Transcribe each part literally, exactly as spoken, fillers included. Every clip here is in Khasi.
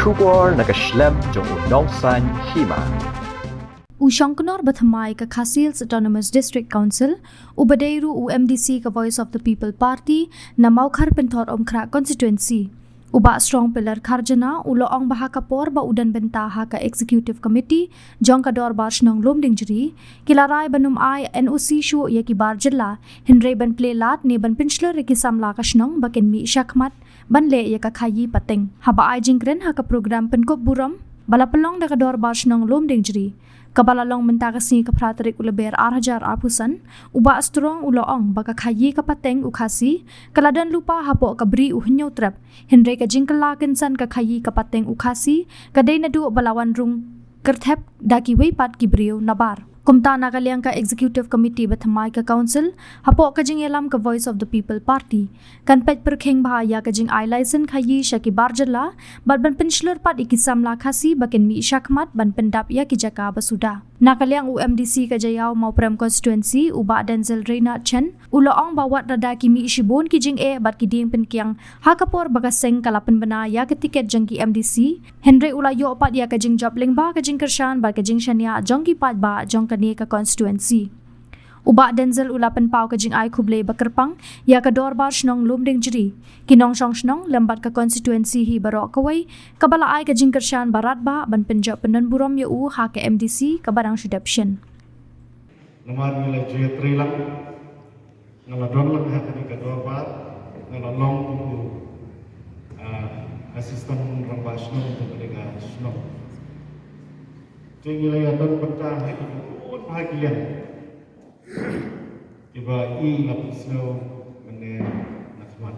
Khubor na ka shlem jong u nongsan hima. U shongknor bathymmai ka Khasi Hills Autonomous District Council, u ba dei ruh u M D C ka Voice of the People Party na Mawkhar Pynthor Umkhrah Constituency, u Bah Strong Pillar Kharjana, u la ong ba ha ka por ba u don bynta ha ka Executive Committee jong ka Dorbar Shnong Lumdiengjri, ki la rai ban ym ai N O C shuh ïa ki bar jylla, hynrei ban plie lad ne ban pynshlur ïa ki samla ka shnong ba kin mih shakhmat ban leh ïa ka khaïi pateng. Haba ai jingkren ha ka program pynkup burom ba la pynlong da ka Dorbar Shnong Lumdiengjri, kaba la long mynta ka sngi ka phra tarik u Lber ar hajar arphew san, u Bah Strong u la ong ba ka khaïi ka pateng u Khasi ka la don lypa hapoh ka Bri u Hynñiewtrep, hynrei ka jingkylla kynsan ka khaïi ka pateng u Khasi ka dei naduh ba la wan rung kyrthep da kiwei pat ki briew nabar. Kumta na ka liang ka Executive Committee bathymmai ka Council, hapoh ka jingïalam ka Voice of the People Party, kan peit pyrkhing bha ïa ka jingai license khaïi sha ki bar jylla, bad ban pynshlur pat ïa ki samla Khasi ba kin mih shakhmat ban pyndap ïa ki jaka ba suda. Na ka liang u M D C ka Jaïaw Mawprem Constituency, u Bah Denzil Reynard Chen, u la ong ba wat lada ki mih shibun ki jingeh bad ki dieng pynkiang ha ka por ba ka seng ka la pynbna ïa ka tiket jong ki M D C, hynrei u la ïoh pat ïa ka jingjop lyngba ka jingkyrshan bad ka jingshaniah jong ki paidbah jong kane ka constituency. U Bah Denzil u la pynpaw ka jingai khublei ba kyrpang ïa ka Dorbar Shnong Lumdiengjri, ki nongshong shnong lem bad ka constituency hi baroh kawei, kaba la ai ka jingkyrshan ba radbah ban pynjop pyndonburom ïa u ha ka M D C kaba dang shu dep shen. Namar ngi la ju ïatreilang, nga la don lang ha kane ka dorbar, nga la long kum u, ah, assistant rangbah shnong jong kane ka shnong. Te ngi la ïa don bynta ha ki bun ha ki liang kiba i la pynsngew mynne na khmat.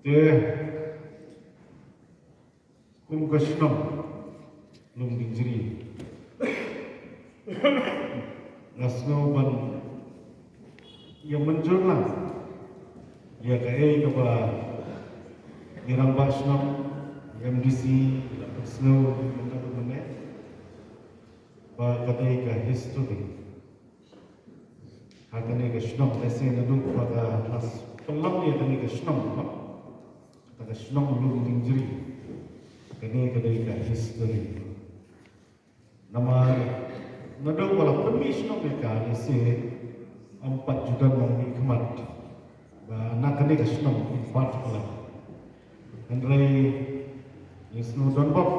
Te kum ka shnong Lumdiengjri, nga sngew ban ïa mynjur lang ïa kaei kaba i rangbah shnong, i M D C, i la pynsngew mynta mynne, ba ka dei ka history ha kane ka shnong, lehse naduh ba ka la pynlong ïa kane ka shnong, ba kata ka shnong Lumdiengjri, kane ka dei ka history. Namar naduh ba la pynmih shnong ïa ka, lehse ym pat ju don nongmihkhmat ba na kane ka shnong in particular. Hynrei ngi sngewdon bok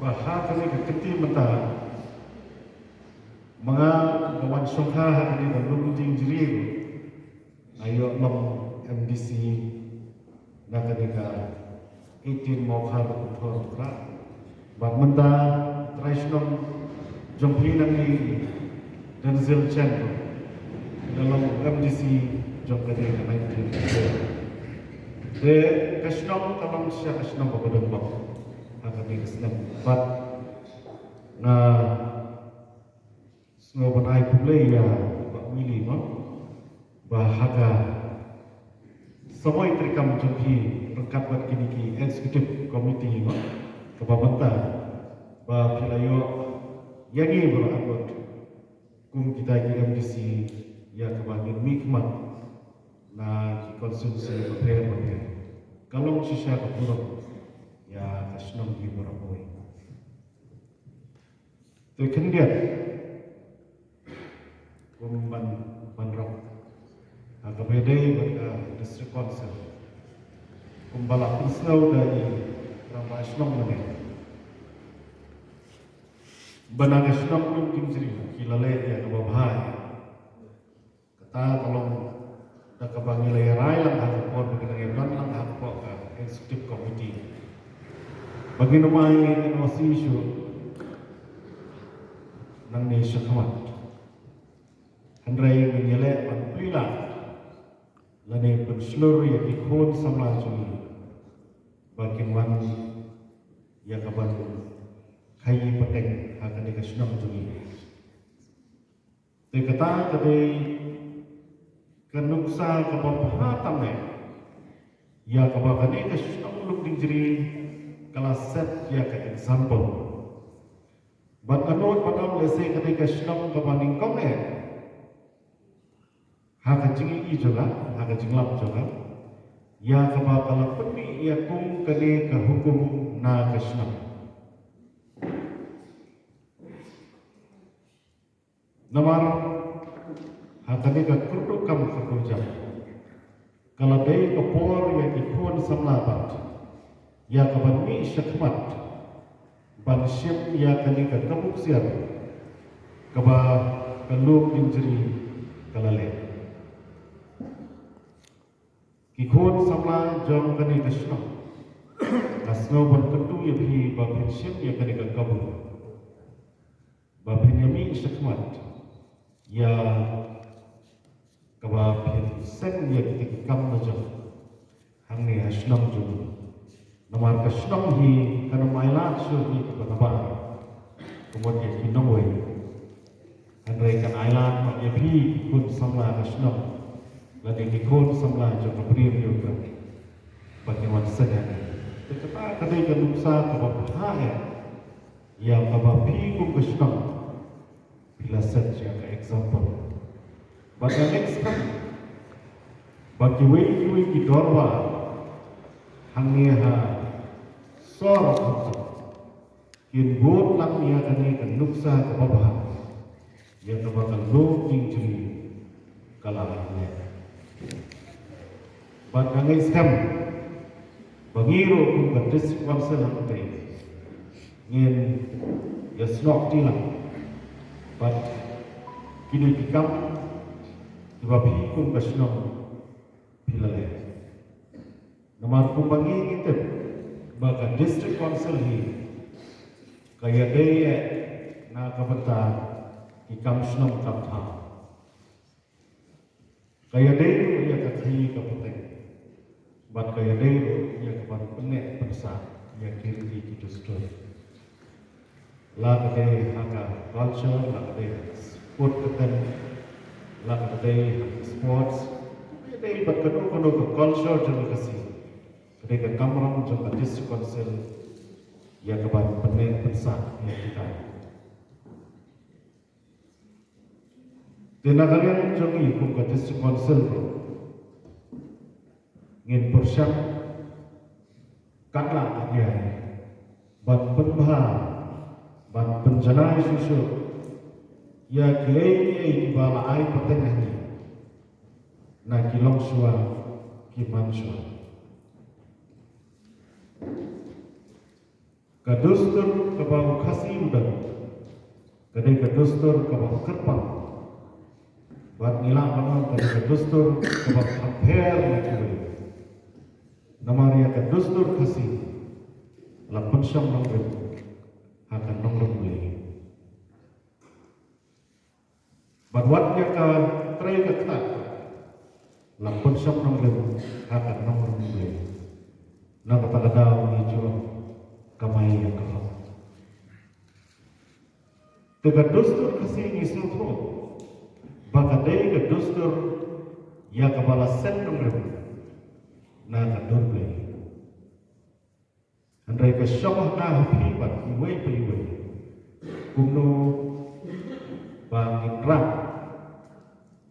ba ha kane ka kynti mynta, ma nga ba wan shongkha ha kane ka Lumdiengjri, nga ïoh long M D C na kane ka eighteen Mawkhar Pynthor Umkhrah. Bad mynta trai shnong jong phi nangne, Denzil Chen, la long M D C jong kane ka nineteen eighty-four. Te ka shnong ka long shisha ka shnong kaba don bok ha kane ka snem. Bad nga sngew ban ai khublei ïa Bah Willy, mo, ba ha ka samoi treikam jong phi ryngkat bad kine ki executive committee, mo, kaba mynta ba phi la ïoh ïa ngi baroh arngut kum kita ki M D C ïa kaba ngin mihkhmat na ki constituency bapher bapher. Ka long shisha ka burom ïa ka shnong hi baroh kawei. Te khyndiat, kum ban, ban rap ha kaba ïadei bad ka District Council, kumba la pynsngew da i rangbah shnong mynne, ba na ka shnong Lumdiengjri ki la leh ïa kaba bha. Kata ka long da kaba ngi la ïa rai lang ha ka por ba ngi la ïa don lang ha ka por ka executive committee ba ngin ym ai N O C shuh nangne shakhmat. Hynrei ngin ïaleh ban plie lad lane pynshlur ïa ki khun samla jong ngi ba kin wan ïa ka ban khaïi pateng ha kane ka shnong jong ngi. Te kata ka dei ka nuksa kaba bha tam eh ïa kaba kane ka shnong Lumdiengjri ka la set ïa ka example. Bad anut bad am lehse ka dei ka shnong kaba nyngkong eh ha ka jingïohi jong nga, ha ka jinglap jong nga, ïa kaba ka la pynmih Ïa kum kane ka hukum na ka shnong. Namar ha kane ka kyrduh kam kyrduh jam, ka la dei ka por ïa ki khun samla bad ïa ka ban mih shakhmat ban shim ïa kane ka kabu ksiar kaba ka lum jingjri ka la leh. Ki khun samla jong kane ka shnong, nga sngew ban kyntu ïa phi ba phin shim ïa kane ka kabu, ba phin ïa mih shakhmat ïa kaba phin seng ïa kita ki kam la jong hangne ha shnong jong ngi. Namar ka shnong hi kan ym ailad shuh hi kaba nabar kumta ïa ki nongwei. Hynrei kan ailad ma ïa phi ki khun samla ka shnong lane ki khun samla jong ka Bri Hynñiewtrep ba kin wan seng hangne. Te kata ka dei ka nuksa kaba bha eh ïa kaba phi kum ka shnong phi la set ïa ka example. Bad ka next time ba kiwei kiwei ki dorbar hangne ha sor kin bud lang ïa kane ka nuksa kaba bha ïa kaba ka lum jingjri ka la leh. Bad nga ngeit skhem ba ngi ruh kum ka District Council hangtei ngin ïa snoh kti lang bad kine ki kam kiba phi kum ka shnong phi la leh. Namar kumba ngi ngi tip ba ka District Council hi ka ïadei eh na ka bynta ki kam shnong kam thaw. Ka ïadei ruh ïa ka khaïi ka pateng bad ka ïadei ruh ïa ka ban pynneh pynsah ïa ki riti ki dustur. La ka dei ha ka culture, la ka dei ha ka sport ka tem, la ka dei ha ka sports, ka dei bad kano kano ka culture jong ka Khasi. Ka dei ka kamram jong ka District Council ïa ka ban pynneh pynsah ïa kita. Te na ka liang jong ngi kum ka District Council ruh ngin pyrshang katba lah katba ïai ban pynbha ban pynjanai shuh shuh ïa kiei kiei kiba la ai pateng ha ngi na ki longshuwa ki manshuwa. Ka dustur kaba u Khasi u don ka dei ka dustur kaba kyrpang. Bad ngi lah ban ong ka dei ka dustur kaba kham pher na kiwei. Namar ïa ka dustur Khasi la pynshong nongrim ha ka nongrim Blei. Bad wat ïa ka trei ka ktah la pynshong nongrim ha ka nongrim Blei. Na kata ka daw ngi ju ong kamai ïa ka hok. Te ka dustur Khasi ngi sngewthuh ba ka dei ka dustur ïa kaba la seng nongrim na ka dur Blei. Hynrei ka shong ha nga ha phi bad iwei pa iwei kumno ba ngin rah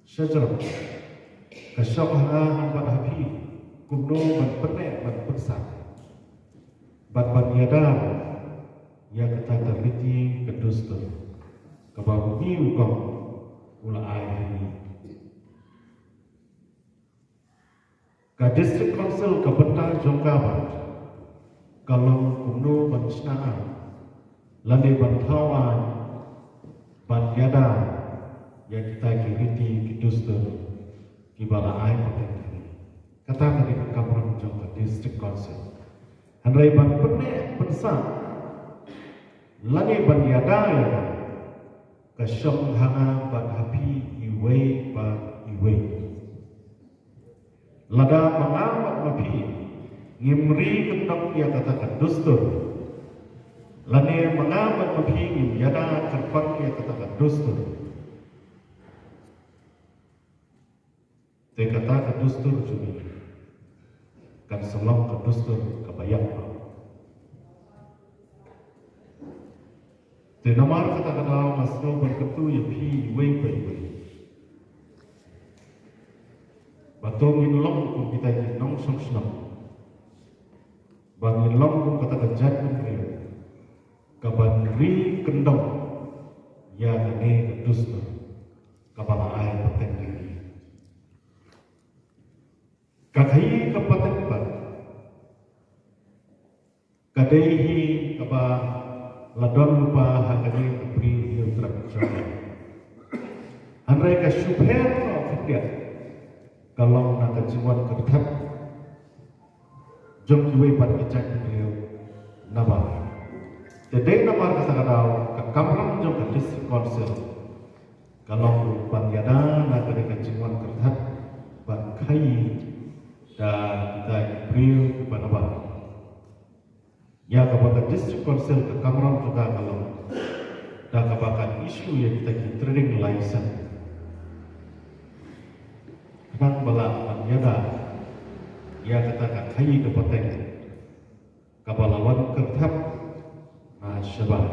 shajrong. Ka shong ha nga bad ha phi kumno ban pynneh ban pynsah bad ban ïada ïa kata ka riti ka dustur kaba u Blei u kong u la ai ha ngi. Ka District Council ka bynta jong ka bad ka long kumno ban shna aiñ lane ban thaw aiñ ban ïada ïa kita ki riti ki dustur kiba la ai pateng ha ngi. Kata ka dei ka kamram jong ka District Council. Hynrei ban pynneh pynsah lane ban ïada ïa ka ka shong ha nga bad ha phi iwei pa iwei. Lada ma nga bad ma phi ngim ri kyndong ïa kata ka dustur lane ma nga bad ma phi ngim ïada kyrpang ïa kata ka dustur, te kata ka dustur jong ngi kan sa long ka dustur kaba ïap. Te namar kata ka daw nga sngew ban kyntu ïa phi iwei pa iwei ba to ngin long kum kita ki nongshong shnong long kum kata ka jaitbynriew kaban ri kyndong ïa kane ka dustur kaba la ai pateng ïa ngi. Ka khaïi ka pateng pat ka dei hi kaba la don lypa ha kane ka Bri Hynñiewtrep jong ngi. Hynrei ka shu pher noh khyndiat ka long na ka jingwan kyrthep jong kiwei pat ki jaitbynriew naba. Te dei namar kata ka daw ka kamram jong ka District Council ka long ruh ban ïada na kane ka jingwan kyrthep ban khaïi da kita ki briew kiba nabar. Ïa kaba ka District Council ka kamram jong ka ka long da kaba ka issue ïa kita ki trading license. Khnang ba lah ban ïada ïa kata ka khaïi ka pateng kaba la wan kyrthep na shabar.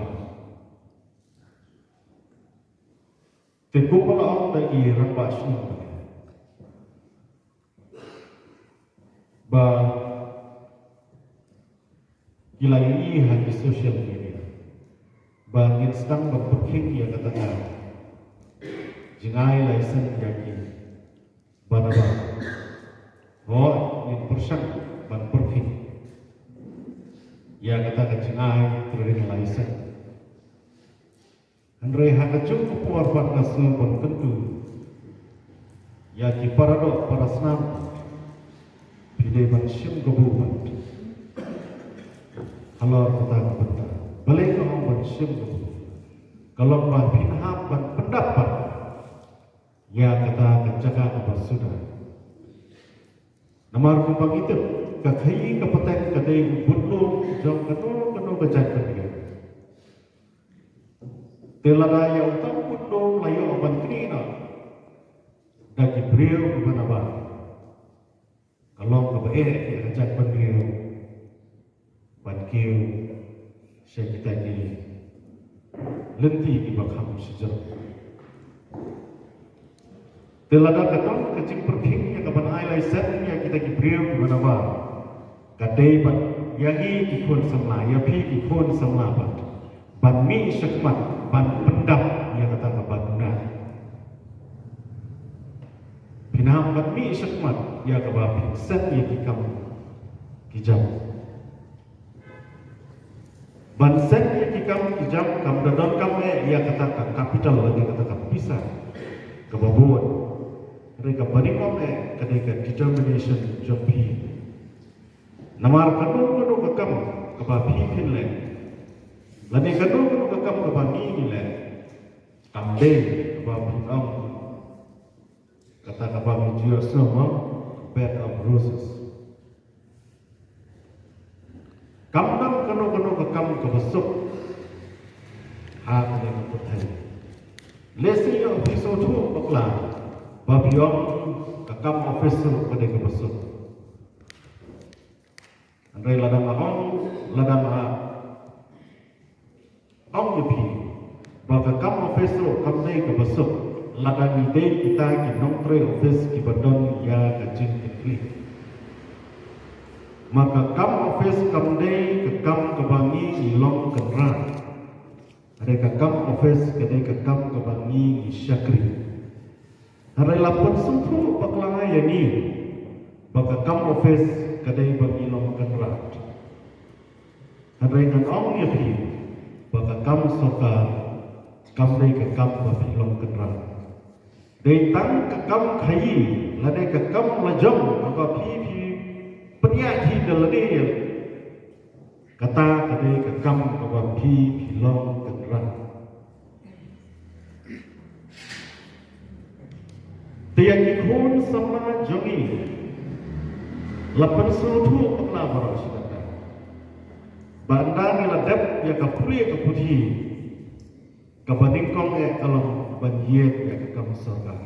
Te kumba la ong da ki rangbah shnong ba ki la ïohi ha ki social media ba ngin sdang ban pyrkhing ïa kata ka jingai license ïa kiba nabar. Hooid, ngin pyrshang ban pyrkhing ïa kata ka jingai trading license. Hynrei ha ka jong ka por pat nga sngew ban kyntu ïa ki paradoh parasnam, phi dei ban shim kabu pat halor kata ka bynta. Balei nga ong ban shim kabu? Ka long ba phin hap ban pyndap pat ïa kata ka jaka kaba suda. Namar kumba ngi tip, ka khaïi ka pateng ka dei u budlum jong kano kano ka jaitbynriew. Te lada ïa uta u budlum la ïoh ban knieh noh da ki briew kiba nabar, ka long kaba eh ïa ka jaitbynriew ban kiew sha kita ki lynti kiba kham shajrong. Te lada ka don ka jingpyrkhing ïa kaban ai license ïa kita ki briew kiba nabar, ka dei ban ïa ngi ki khun samla, ïa phi ki khun samla pat ban mih shakhmat ban pyndap ïa kata kaba duna. Phin hap ban mih shakhmat ïa kaba phin seng ïa ki kam ki jam. Ban seng ïa ki kam ki jam kam da donkam eh ïa kata ka capital lane kata ka pisa kaba bun. Hynrei kaba nyngkong eh ka dei ka determination jong phi. Namar kano kano ka kam kaba phi phin leh lane kano kano ka kam kaba ngi ngi leh, kam dei kaba phin ong kata kaba ngi ju ïohsngew mo, bed of roses. Kam don kano kano ka kam kaba suk ha kane ka pyrthei. Lehse ïoh phi sngewthuh bakla ba phi ong ka kam office ruh ka dei kaba suk. Hynrei lada nga ong, lada nga ong ïa phi ba ka kam office ruh kam dei kaba suk lada ngi dei kita ki nongtrei office kiba don ïa ka jingkitkhlieh. Ma ka kam office kam dei ka kam kaba ngi ngi long kynrad. Hynrei ka kam office ka dei ka kam kaba ngi ngi shakri. Hynrei la pynsngewthuh bakla ïa ngi ba ka kam office ka dei ba ngi long kynrad. Hynrei ngan ong ïa phi ba ka kam sorkar kam dei ka kam ba phi long kynrad. Dei tang ka kam khaïi lane ka kam lajong kaba phi phi pynïaid hi da lade ïa. Kata ka dei ka kam kaba phi phi long kynrad. Te ïa ki khun samla jong ngi la pynsngewthuh bakla baroh shi katta ba ynda ngi la dep ïa ka pule ka puthi, kaba nyngkong eh ka long ban ïeit ïa ka kam sorkar.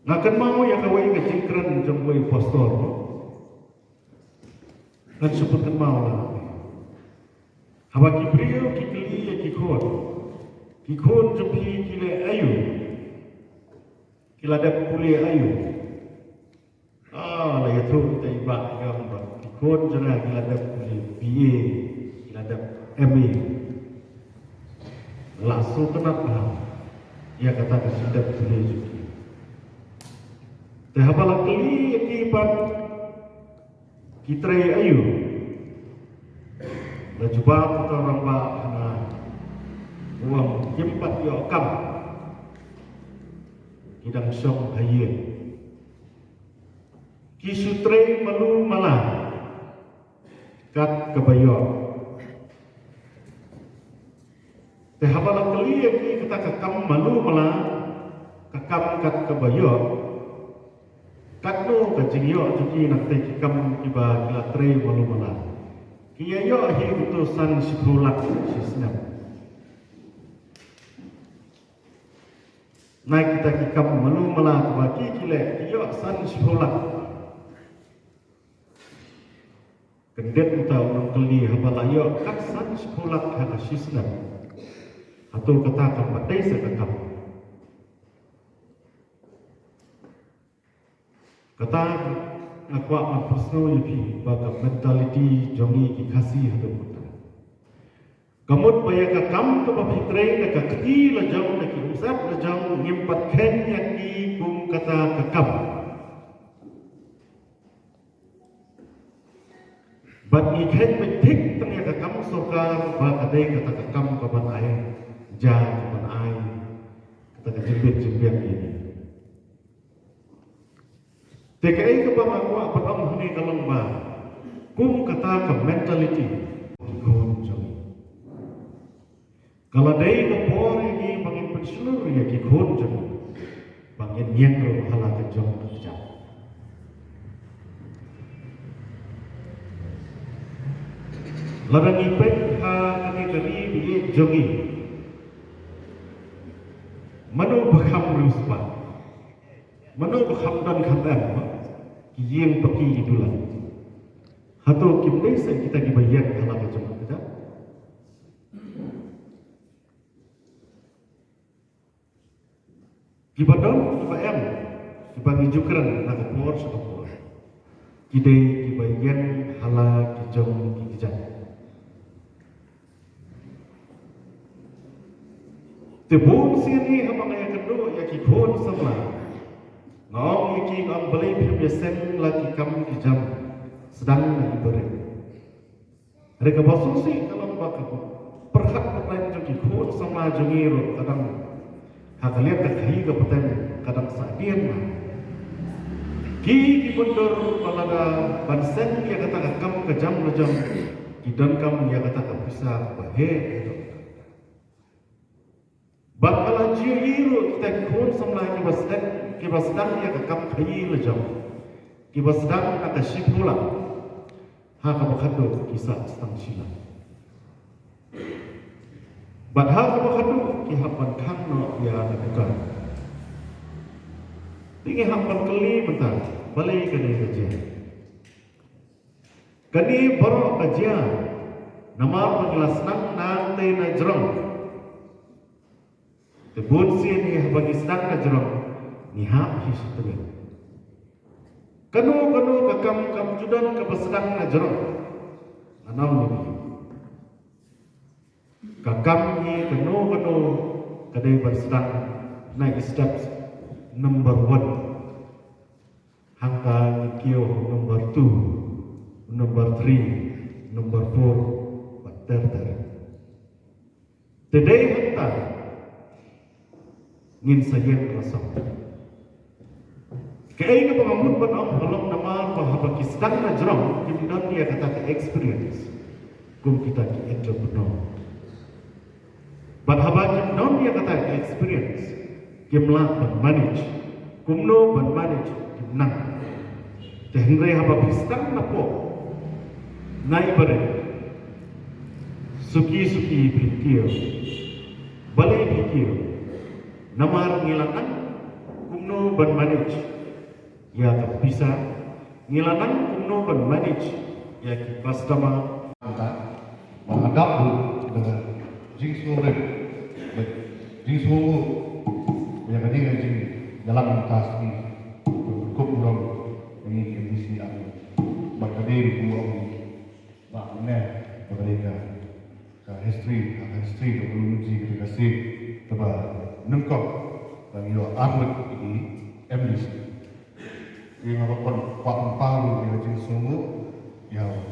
Nga kynmaw ïa kawei ka jingkren jong uwei u pastor. Ngan shu pynkynmaw la. Haba ki briew ki kylli ïa ki khun, ki khun jong phi ki leh aïu, ki la dep pule aïu? Te i Bah Yong bad ki khun jong nga ki la dep pule B A, ki la dep M A. La sngewtynnat bha ïa kata ka jingdep pule jong ki. Te haba la kylli ïa ki pat ki trei aïu, la jubab uta u rangbah hana, u ong kim pat ïoh kam, ki dang shong ha ïing. Ki shu trei malu mala kat kaba ïoh. Te haba la kylli ïa ki kata ka kam malu mala, ka kam kat kaba ïoh, katno ka jingïoh jong ki na kata ki kam kiba ki la trei malu mala? Ki ïa ïoh hi uto san shiphew lak shi snem. Na kita ki kam malu mala kaba ki ki leh, ki ïoh san shiphew lak. Kyndit uta u nongkylli, haba la ïoh kat san shiphew lak ha ka shi snem, hato kata kam pat dei sa ka kam? Kata nga kwah ban pynsngew ïa phi ba ka mentality jong ngi ki Khasi haduh mynta. Ka mut ba ïa ka kam kaba phi trei na ka kti la jong, na ki umsap la jong, ngim pat kheiñ ïa ki kum kata ka kam. Bad ngi kheiñ beit thik tang ïa ka kam sorkar ba ka dei kata ka kam kaban ai ja, kaban ai kata ka jingbit jingbiang ïa ngi. Te kaei kaba nga kwah ban ong hangne ka long ba kum kata ka mentality ki khun jong ngi, ka la dei ka por ïa ngi ba ngin pynshlur ïa ki khun jong ngi ba ngin ïeng ruh ha la ka jong ka jam. Lada ngi peit ha kane ka ri ba ïeit jong ngi, mano ba kham riewspah? Mano ba kham don kham em, ki ïing paki ki dulan? Hato kim dei sa kita kiba ïeng ha la ka jong ka jam? Kiba don, kiba em, kiba ngi ju kren na ka por sha ka por, ki dei kiba ïeng ha la ki jong ki kjat. Te bun sien hi haba nga ïakynduh ïa ki khun samla, nga ong ïa ki, nga ong balei phim ïaseng la ki kam ki jam, sdang na i barit. Hynrei kaba sngewsih ka long ba ka pyrkhat pateng jong ki khun samla jong ngi ruh ka dang ha ka liang ka khaïi ka pateng ka dang sahdien. Ki, ki byndur ba lada ban seng ïa kata ka kam ka jam la jong, ki donkam ïa kata ka pisa kaba heh. Bad nga la ju ïohi ruh kita ki khun samla kiba sdang, kiba sdang ïa ka kam khaïi la jong, kiba sdang na ka shiphew lak, ha kaba khatduh ki sah tang shi lak. Bad ha kaba khatduh ki hap ban khang noh ïa ka dukan. Te ngi hap ban kylli mynta, balei kane ka jia? Kane baroh ka jia namar ba ngi la sdang nangtei na jrong. Te bun sien hi haba ngi sdang na jrong, ngi hap hi sha tngen. Kano kano ka kam kam ju don kaba sdang na jrong. Ngan ong ïa phi, ka kam hi kano kano ka dei ban sdang na i steps number one. Hangta ngi kiew number two, number three, number four, bad ter ter. Te dei hangta ngin sa ïeng rasong. Kaei kaba nga mut ban ong halor namar ba haba ki sdang na jrong kim don ïa kata ka experience kum kita ki entrepreneur. Bad haba kim don ïa kata ka experience, kim lah ban manage. Kumno ban manage kim nang. Te hynrei haba phi sdang na pop, nai barit, suki suki phi kiew. Balei phi kiew? Namar ngi la nang kumno ban manage ïa ka pisa, ngi la nang kumno ban manage ïa ki customer. Mynta ba nga dap ruh da ka jingsngewrit bad jingsngewnguh ïa kane ka jingïalang mynta sngi. Kum u long ngi Bad ka dei kumba ong ba ne ba ka dei ka ka history, ka history ka bulu ji ka dei ka sik kaba nyngkong ba ngi ïoh arngut ïa ki M D C. Ïa nga ba kwah ban pynpaw ïa ka jingsngewnguh ïa U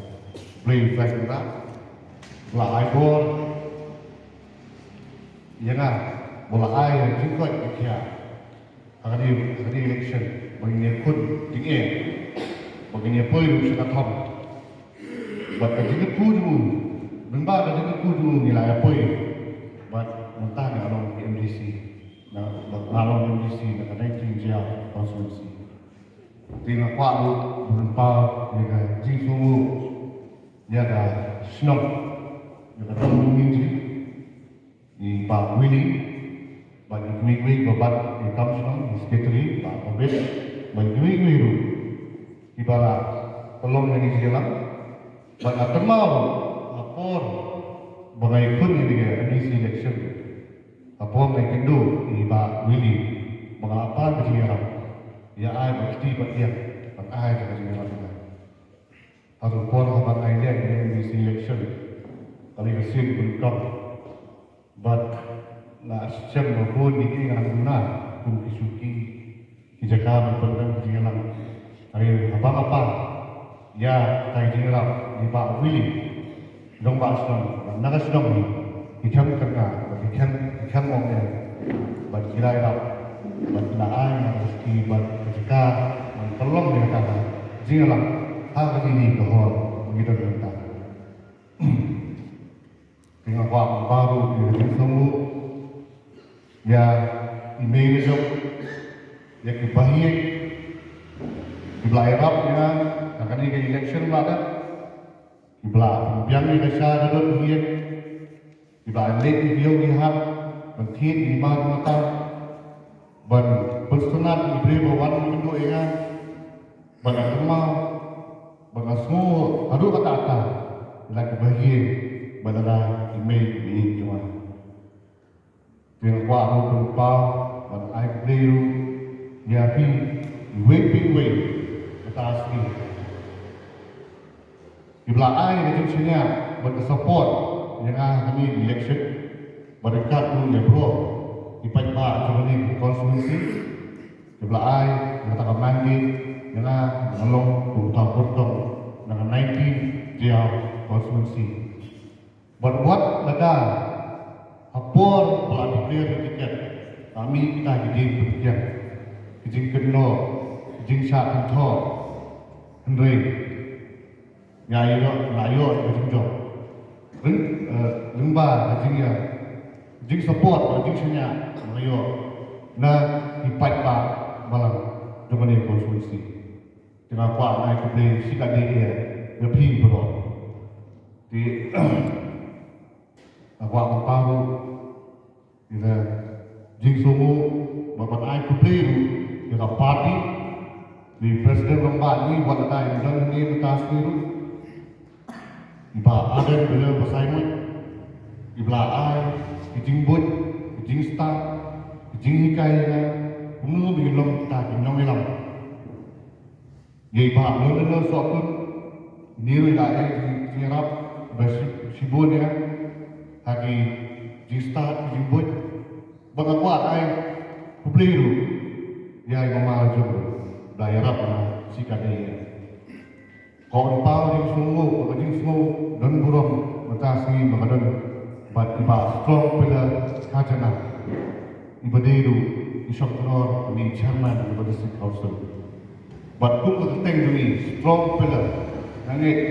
Blei Trai Kynrad ba la ai bor ïa nga, ba la ai ïa jingkoit jingkhiah ha kane, ha kane election, ba ngin ïakhun jingeh, ba ngin ïapoi ruh sha ka thong. Bad ka jingkyrkhu jong u, lyngba ka jingkyrkhu jong u ngi la ïapoi. Bad mynta nga long M D C, nga, bad nga long M D C na ka nineteen Jaïaw constituency. Te nga kwah ruh ban pynpaw ïa ka jingsngewnguh ïa ka shnong, ïa ka Dong Mungin, i Bah Willy, bad i kiwei kiwei ba bat i kam shnong, i secretary, Bah Babit, bad i kiwei kiwei ruh kiba la pynlong ïa ka jingïalang. Bad nga kynmaw ruh ha por ba nga ïakhun ïa ka M D C election, ha por nga ïakynduh i Bah Willy ba nga la pan ka jingïarap ïa ai bad kti bad ïa ban ai ka jingïarap ïa nga. Haduh por haba nga ïaleh ïa ka M D C election, ka dei ka sien kaba nyngkong. Bad la shem ba bun ïa ki ngan duna kum ki shuki, ki jaka ban pynrem ka jingïalang. Hynrei haba nga pan ïa ka jingïarap na i Bah Willy, dong ba shnong, na ka shnong hi, ki khlem kyrkhu, bad ki khlem, ki khlem ong ïa, bad ki la ïarap, bad ki la ai ïa nga ka jaka, bad ka jaka ban pynlong ïa kata ka jingïalang ha kane ka hor ba ngi don mynta. Te nga kwah ban pynpaw ruh ïa ka jingsngewnguh ïa i mei la jong, ïa ki bahaïing kiba la ïarap ïa nga ha kane ka election ba la dep, kiba la pynbiang ïa ka sha ka dor bahaïing, kiba la leh ïa ki ïew ki hat ban thied ïa ki mar ki mata, ban pynsngewtynnat ïa ki briew ba wan ïakynduh ïa nga, bad nga kynmaw bad nga sngew haduh katta katta ïa la ki bahaïing bad ïa la ki mei ki mei jong nga. Te nga kwah ruh ban pynpaw bad ai khublei ruh ïa phi iwei pa iwei kata ka sngi, kiba la ai ka jingshaniah bad ka support ïa nga ha kane ka election, bad ryngkat ruh ïa baroh ki paidbah jong kane ka constituency kiba la ai ïa kata ka mandate ïa nga ban long u paidbah kyrtong na ka nineteen Jaïaw constituency. Bad wat lada ha por ba la declare ka ticket la mih kita ki jingpynkhiah, ki jingkynnoh, ki jingshah kynthoh, hynrei nga ïoh, nga ïoh ka jingjop lyngba ka jingïa, jingsupport, ka jingshaniah nga ïoh na ki paidbah balang jong kane ka constituency. Te nga kwah ban ai khublei shikatdei ïa phi baroh. Te nga kwah ban pynpaw ruh ïa ka jingsngewnguh bad ban ai khublei ruh ïa ka party, ïa u President Rangbah, ïa wat lada ym don hangne mynta ka sngi ruh, i Bah Ardent Miller Basaiawmoit, iba la ai ki jingbuit, ki jingstad, ki jinghikai ïa nga kumno ba ngin long kita ki nongïalam. Ïa i Bah London Sohtun, ine ruh i la ai ki jingïarap ba shi, shibun ïa nga ha ki jingstad, ki jingbuit. Bad nga kwah ai khublei ruh ïa i mama jong nga, ba la ïarap ïa nga shikatdei. Ka ong paw jingsngewnguh, ka jingsngew don burom mynta ka sngi ba ka don bad i Bah Strong Pillar Khajana, iba dei ruh i shongknor, i chairman jong ka District Council. Bad kum ka kyrteng jong i, Strong Pillar, nga ngeit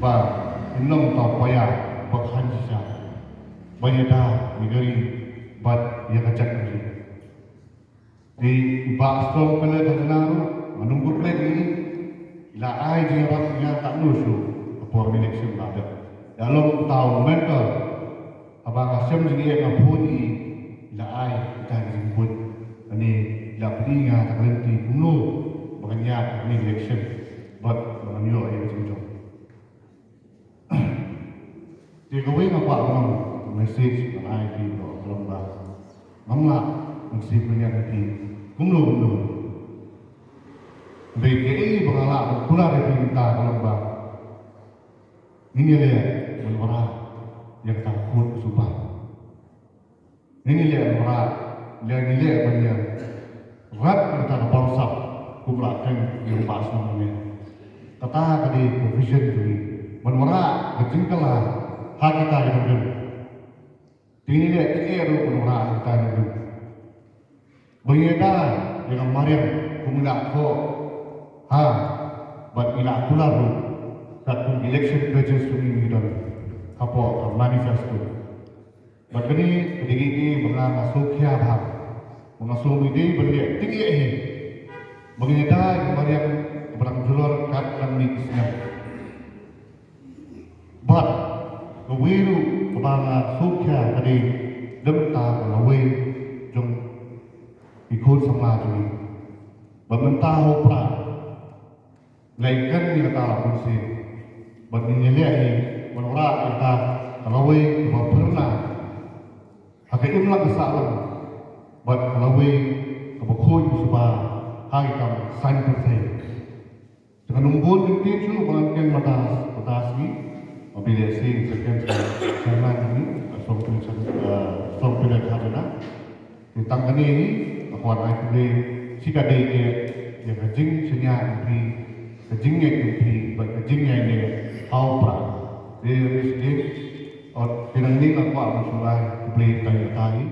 ba in long uta u paia ba khan shisha ban ïada ïa ka ri bad ïa ka jaitbynriew. Te i Bah Strong Pillar Khajana ruh, nga nym khublei ïa i, i la ai jingïarap ïa nga katno shuh ha por election ba la dep. I la long uta u mentor, haba nga shem jingeh nga phone ïa i, i la ai kita ki jingbuit. Lane i la pyni ïa nga kata ka lynti kumno ba ngan ïaid ha kane ka election bad ba ngan ïoh ïa ka jingjop. Te kawei nga kwah ban long message ban ai ïa phi baroh, ka long ba ngam lah ban sngewthuh ïa phi kumno kumno. Hynrei kaei ba nga lah ban kular ïa phi mynta ka long ba ngin ïaleh ban wanrah ïa kata ka khun suba. Ngin ïaleh ban wanrah, leh ngin ïaleh ban ïa rat ïa kata ka bamsap kum la kren ïa u Bah Shnong ne. Kata ka dei ka vision jong ngi ban wanrah ka jingkylla ha kita ki nongrim. Te ngin ïaleh te ruh ban wanrah ïa kita ki nongrim. Ba ïada ïa ka mariang kum i la thoh ha bad i la kular ruh katkum election pledges jong ngi ki don hapoh ka manifesto. Bad kane ka dei kaei ba nga nga sngewkhia bha ba nga sngew ba dei ban leh te hi ba ngin ïada ïa ka mariang kaba dang jlur kat nangni ki snem. Bad kawei ruh kaba nga sngewkhia ka dei da mynta ka lawei jong ki khun samla jong ngi. Ba mynta ha u Prah la ïakren ïa kata la bun sien. Bad ngin ïaleh hi ban wanrah ïa kata ka lawei kaba pyrna ha ka imlang ka sahlang bad ka lawei kaba khuid suba ha ki kam saiñ pyrthei. Te kan ym bun ktien shuh ba ngan kren mynta mynta sngi. Ba phi leh shisha kren sa chairman ni, Song Pynïaid, Song Pynïaid Khajana. Te tang kane hi nga kwah ai khublei shi katdei ïa ka jingshaniah jong phi, ka jingngeit jong phi bad ka jingïaineh ha u Prah. Te ri sdien ot phi nang ni nga kwah ban shu ai khublei tang ïa ka hi.